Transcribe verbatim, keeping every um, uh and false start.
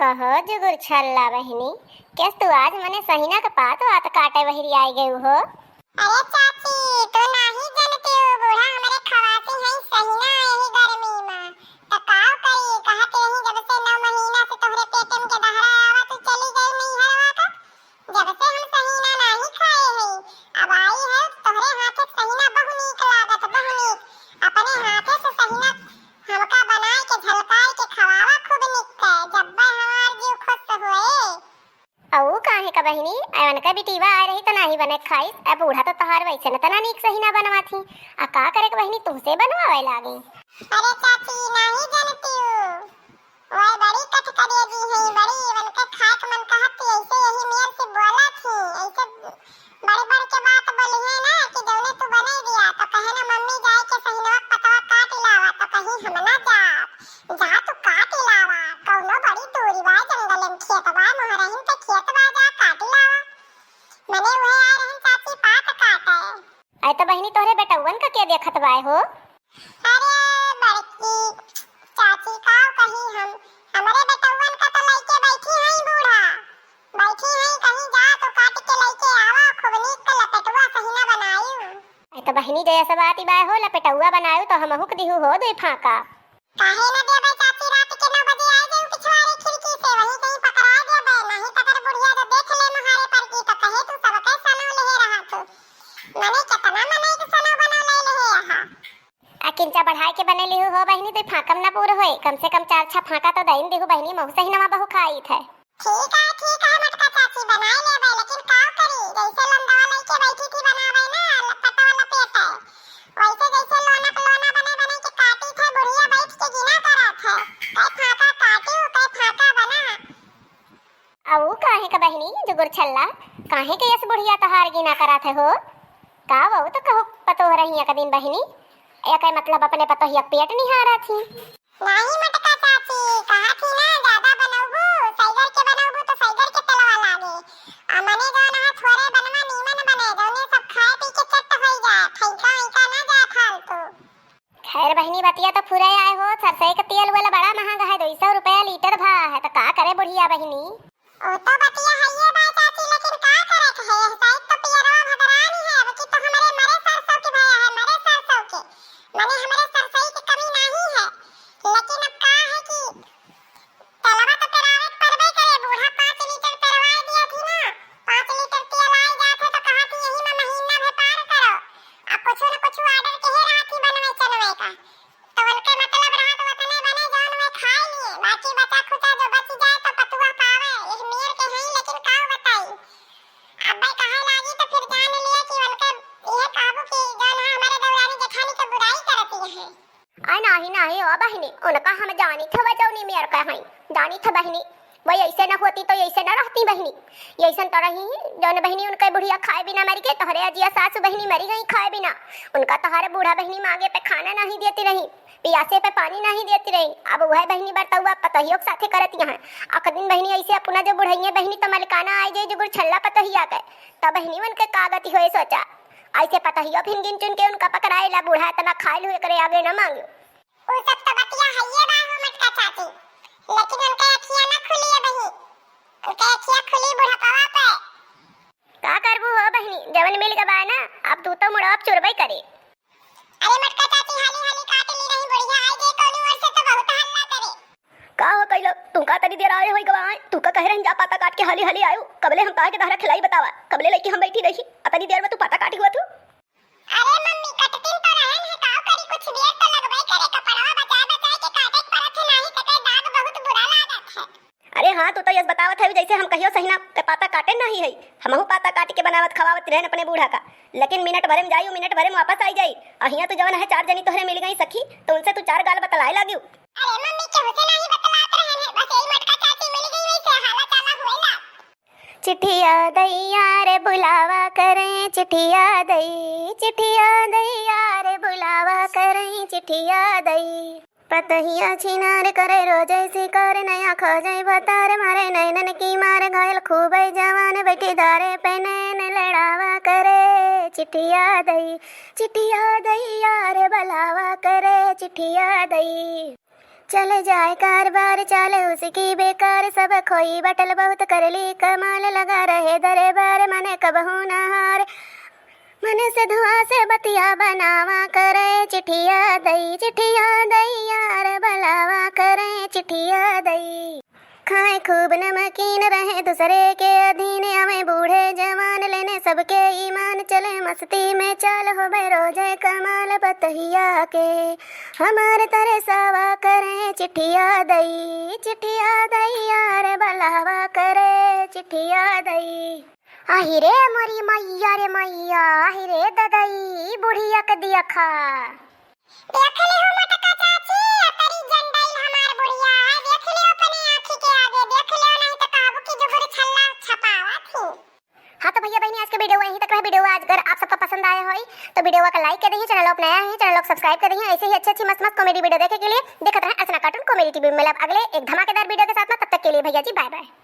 कहो जुगुर छल्ला बहिनी, केस तू आज मने सहिना के पात वात काटे बहिरी आइ गयू हो? अरे चाची, तू नाहीं जनतिउ, बूढ़ा हमरे खवासी हैं सहिना यही गर्मी मा। त काव करी, कहत रही जब से नौ महीना से तोहरे पेटे मा के दहरा आवा, तू चली गई नैहरवा का। जब से हम सहिना नाहीं खाए हई, अब आई है तोहरे हाथे सहिना बहु नीक लागत, बहु नीक। अपने हाथे से सहिना हमका बनाए के झलकाए के खवावा खूब नीक के, जब्बे हमार जीव खुश होए। अउ काहे का बहिनी, अवन का बिटिवा आए रही त नाहीं बने खाइस, अब बूढ़ा तो तोहार वैसे न तना नीक सहिना बनवा थी, आ का करे के बहिनी तुहसे बनवावे लागी। अरे चाची, नाहीं जनतिउ, वह बड़ी कठकरेजी है, बड़ी, उनके खाए के मन कहत थी, ऐसे यही मेर से बोला थी, ऐसे बड़ी बड़ के बात बोली है ना कि जौने तू बने दिया, तो कहे ना मम्मी जाए के सहिनवा पतवा काट लावा, तो कहीं हम ना जाब, जा तू काट लावा, कौनो बड़ी दूरी बा, जंगल में खेत बा, मोहरहिन के खेत बा, जा काट लावा। मने उहे आ रहन चाची पात काटे। अरे तो बहिनी तोहरे बेटउवन का के देखत बाय हो? अरे बड़की चाची, का कही हम, हमरे बेटउवन का तो लइके बैठी हई बूढ़ा, बैठी हई, कहीं जा तो काट के लइके आवा, खूब नीक के लपेटुआ सहिना बनायू। अरे तो बहिनी जय सब आती बाय हो, लपेटउआ बनायू तो हमहू के दिहू हो दुई फांका। काहे न देबै चाची, रात के नौ बजे आइ जाऊ पिछवाड़े खिड़की से, वहीं कहीं पकड़ाइ देबै, नाहीं त अगर बुढ़िया जो देख ले मुहारे पर की तो कहे तू सबके सनौ लेहे रहा तू। मने केतना मनई के सनौ बनौ ले लेहे रहा। आ किंचा बढ़ाए के बने लिहू हो बहिनी, दुई फांकम ना पूर होए, कम से कम चार छह फांका तो दइन दिहू बहिनी, महू सहिनवा बहु खाइत है। ठीक है, ठीक है मोटका चाची, बनाए लेबै, लेकिन का करी, जैसे लंदवा लइके बैठी थी बनावे ना, लपटवा लपेटे, वैसे जैसे लोना के लोना बने बने के काटी थे, बुढ़िया बैठ के गिना करत है, कै फांका काटी, कै फांका बना। अउ काहे का बहिनी जुगुर छल्ला, काहे के यस बुढ़िया तोहार गिना करत है हो? का वो तो कहू पतोह रही एक दिन बहिनी, एकै मतलब अपने पतोहिया पेट निहारा थी। नाहीं मोटका चाची, कहा थी ना, ज्यादा बनउबू, सैगर के बनउबू तो सैगर के तेलवा लागे। आ मने जौन है थोरे बनवा नीमन बने, जौने सब खाए पी के चट होई जाए, फैंका वैंका ना जाए फालतू। खैर बहिनी, बतिया तो फुरे आए हो, सरसई के तेल वाला बड़ा महंगा है, दुई सौ रुपया लीटर भा है, तो का करे बुढ़िया बहिनी? ओ तो बतिया हइये बा चाची, लेकिन का करे के है, यह साइड तो पियरवा भदरानी है, अब की तो हमरे मरे सरसों के भया है, मरे सरसों के, माने हमरे सरसई के कमी नाहीं है, लेकिन अब का है कि तेलवा तो पेरावे के पड़बे करे, बूढ़ा पाँच लीटर पेरवाए दिया थी ना, पाँच लीटर तेल आए जात है तो कहा थी यही में महीना भर पार करो, अब कुछ न कुछ order के है रहा थी बनवे चनवे का। तो उनके मतलब रहा तो उतने बने जौन वे खाए लिए, बाकी बचा खुचा जो बच जाए तो पतुआ पावे। यह मेर के हई लेकिन का बताई, अब्बे कहे लागी तो फिर जान लिए कि उनके यह काबू की जौन है हमारे देवरानी जेठानी के बुराई करती है। अरे नाही नाही ओ बहिनी, उनका हम जानी थे जौनी मेर के हई, जानी थे बहिनी। वही ऐसे न होती तो ऐसे न रहती बहिनी। ऐसन तो रही जौन बहिनी उनके बुढ़िया खाए बिना मर गए, तोहरे अजिया सासू बहिनी मरी गई खाए बिना। उनका तोहरे बूढ़ा बहिनी मांगे पे खाना नहीं देती रही, पियासे पे पानी नहीं देती रही। अब वह बहिनी बर्तौआ पतोहियो के साथे करती हैं। अक दिन बहिनी ऐसे अपना जो बुढ़इये बहिनी तो मलिकाना आए जे जुगुर छल्ला पतोहिया के, तब बहिनी उनके का गति होए सोचा। ऐसे पतोहियो फिन गिन चुन के उनका पकड़ाए ला, बूढ़ा इतना खाइल हुए करे आगे न मांगियो। उ सब तो बतिया हइये बा हो मोटका चाची, लेकिन उनके अखिया ना खुली है बहिनी, उनके अखिया खुली बुढ़ापवा पे। का करबू हो बहिनी, जवन मिल गवा ना, अब तू तो मुड़वा चुरबई करे। अरे मोटका चाची, हाली हाली काट ली रही बुढ़िया, आई जे कौनो ओर से तो बहुत हल्ला करे। का हो कैलो, तू का तनी देर आए होई गवा, तू का कहे रहन जा पाता काट के हाली हाली आयो, कबले हम काहे के दहरा खिलाई बतावा, कबले लइके हम बैठी रही, अतनी देर में तू पाता काटी हुआ तू। अरे मम्मी, कटतिन तो रहन है, काव करी, कुछ देर तो लगबे करे, कपड़वा बचाए बचाए के काटे के पड़त है, नाही त के दाग बहुत बुरा लागत है। अरे हाँ, तू तो यस बतावत है जैसे हम कहियो सहिना के पाता काटे नहीं है, हमहू पाता काट के बनावत खवावत रहन अपने बूढ़ा का, लेकिन मिनट भरे में जाई, मिनट भरे में वापस आई जाई। अहिया तो जवन है चार जनी तोहरे मिल गई सखी, तो उनसे तू चार गाल बतलाए लागियो। अरे मम्मी, केहू से नहीं बतलात रहन है, बस यही मोटका चाची मिल गई, वैसे हाला चाला हुए ला। चिट्ठिया दैया रे बुलावा करें, चिट्ठिया दई, चिट्ठिया दैया रे बुलावा करें, चिट्ठिया दई। पतहिया छिनार करे रोजे शिकार, नया खोजे भतार, मारे नैनन की मार, घायल खूबे जवान, बैठी दारे पे नैन लड़ावा करे। चिट्ठिया दई, चिट्ठिया दैया रे बुलावा करे, चिट्ठिया दई। चले जाए कारबार, चाले उसकी बेकार, सब खोई बटल बहुत करली कमाल, लगा रहे दरबार, मने कबहू ना हार। मन से धुआं से बतिया बनावा करे, चिट्ठिया दई, चिट्ठिया दई, यार बलावा करे, चिट्ठिया दई। खाए खूब नमकीन रहे दूसरे के अधीन, हमें बूढ़े जवान लेने सबके ईमान, चले मस्ती में चाल होबे रोजे कमाल बतहिया के। हमार तरसावा करे चिट्ठिया दई, चिट्ठिया दई, यार बलावा करे चिट्ठिया दई। आहि रे मोरी मैया रे मैया, आहि रे ददई, बुढ़िया के दिया खा। देख ले हो मोटका चाची, अतरी जंडाइल हमार बुढ़िया है, देख ले अपने आँखी के आगे, देख ले, नहीं तो कहबू कि जुहुर छल्ला छपावा थी। हाँ तो भैया बहनी, आज के video यहीं तक रहे। Video अगर आप सबका पसंद आया होई तो video का like कर दीजिए, channel आप नया है, channel को subscribe कर दीजिए। ऐसे ही अच्छी अच्छी मस्त मस्त comedy video देखे के लिए देखत रहें अर्चना cartoon comedy T V। मिलब अगले एक धमाकेदार video के साथ में, तब तक के लिए भैया जी bye bye।